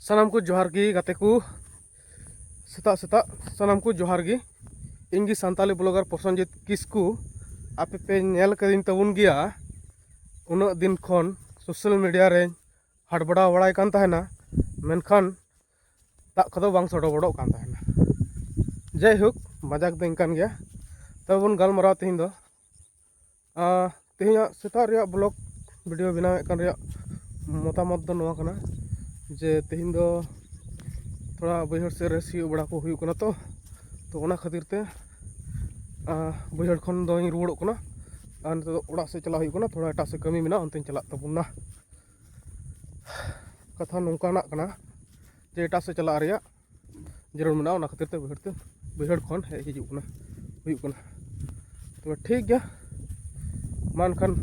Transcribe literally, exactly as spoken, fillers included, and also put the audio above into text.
ᱥᱟᱱᱟᱢ ᱠᱚ ᱡᱚᱦᱟᱨ ᱜᱮ ᱜᱟᱛᱮ ᱠᱚ᱾ ᱥᱮᱛᱟᱜ ᱥᱮᱛᱟᱜ ᱥᱟᱱᱟᱢ ᱠᱚ ᱡᱚᱦᱟᱨ ᱜᱮ᱾ ᱤᱧ ᱜᱮ ᱥᱟᱱᱛᱟᱞᱤ ᱵᱞᱚᱜᱟᱨ ᱯᱨᱚᱥᱚᱱᱡᱤᱛ ᱠᱤᱥᱠᱩ᱾ ᱟᱯᱮ ᱯᱮ ᱧᱮᱞ ᱠᱟᱹᱫᱤᱧ ᱛᱟᱵᱚᱱ ᱜᱮᱭᱟ ᱩᱱᱟᱹᱜ ᱫᱤᱱ ᱠᱷᱚᱱ ᱥᱳᱥᱟᱞ ᱢᱤᱰᱤᱭᱟ ᱨᱮᱧ ᱦᱟᱰᱵᱟᱰᱟᱣ ᱵᱟᱲᱟᱭ ᱠᱟᱱ ᱛᱟᱦᱮᱱᱟ, ᱢᱮᱱᱠᱷᱟᱱ ᱫᱟᱜ ᱠᱚᱫᱚ ᱵᱟᱝ ᱥᱚᱰᱚ ᱵᱚᱰᱚᱜ ᱠᱟᱱ ᱛᱟᱦᱮᱱᱟ᱾ ᱡᱟᱭᱦᱳᱠ, ᱢᱟᱡᱟᱠ ᱫᱚ ᱤᱱᱠᱟᱱ ᱜᱮᱭᱟ᱾ ᱛᱚᱵᱮ ᱵᱚᱱ ᱜᱟᱞᱢᱟᱨᱟᱣᱟ ᱛᱮᱦᱮᱧ ᱫᱚ᱾ ᱟᱨ ᱛᱮᱦᱮᱧᱟᱜ ᱥᱮᱛᱟᱜ ᱨᱮᱭᱟᱜ ᱵᱞᱚᱜ ᱵᱷᱤᱰᱤᱭᱳ ᱵᱮᱱᱟᱣᱮᱫ ᱠᱟᱱ ᱨᱮᱭᱟᱜ ᱢᱚᱛᱟᱢᱚᱛ ᱫᱚ ᱱᱚᱣᱟ ᱠᱟᱱᱟ ᱡᱮ ᱛᱮᱦᱮᱧ ᱫᱚ ᱛᱷᱚᱲᱟ ᱵᱟᱹᱭᱦᱟᱹᱲ ᱥᱮᱫ ᱨᱮ ᱥᱤᱭᱳᱜ ᱵᱟᱲᱟ ᱠᱚ ᱦᱩᱭᱩᱜ ᱠᱟᱱᱟ ᱛᱚ᱾ ᱛᱚ ᱚᱱᱟ ᱠᱷᱟᱹᱛᱤᱨ ᱛᱮ ᱟᱨ ᱵᱟᱹᱭᱦᱟᱹᱲ ᱠᱷᱚᱱ ᱫᱚᱧ ᱨᱩᱣᱟᱹᱲᱚᱜ ᱠᱟᱱᱟ᱾ ᱟᱨ ᱱᱤᱛᱚᱜ ᱫᱚ ᱚᱲᱟᱜ ᱥᱮᱫ ᱪᱟᱞᱟᱜ ᱦᱩᱭᱩᱜ ᱠᱟᱱᱟ, ᱛᱷᱚᱲᱟ ᱮᱴᱟᱜ ᱥᱮᱫ ᱠᱟᱹᱢᱤ ᱢᱮᱱᱟᱜᱼᱟ, ᱚᱱᱛᱮᱧ ᱪᱟᱞᱟᱜ ᱛᱟᱵᱚᱱᱟ᱾ ᱠᱟᱛᱷᱟ ᱱᱚᱝᱠᱟᱱᱟᱜ ᱠᱟᱱᱟ ᱡᱮ ᱮᱴᱟᱜ ᱥᱮᱫ ᱪᱟᱞᱟᱜ ᱨᱮᱭᱟᱜ ᱡᱟᱹᱨᱩᱲ ᱢᱮᱱᱟᱜᱼᱟ, ᱚᱱᱟ ᱠᱷᱟᱹᱛᱤᱨ ᱛᱮ ᱵᱟᱹᱭᱦᱟᱹᱲ ᱛᱮ, ᱵᱟᱹᱭᱦᱟᱹᱲ ᱠᱷᱚᱱ ᱦᱮᱡ ᱦᱤᱡᱩᱜ ᱠᱟᱱᱟ, ᱦᱩᱭᱩᱜ ᱠᱟᱱᱟ᱾ ᱛᱚᱵᱮ ᱴᱷᱤᱠ ᱜᱮᱭᱟ, ᱢᱟ ᱮᱱᱠᱷᱟᱱ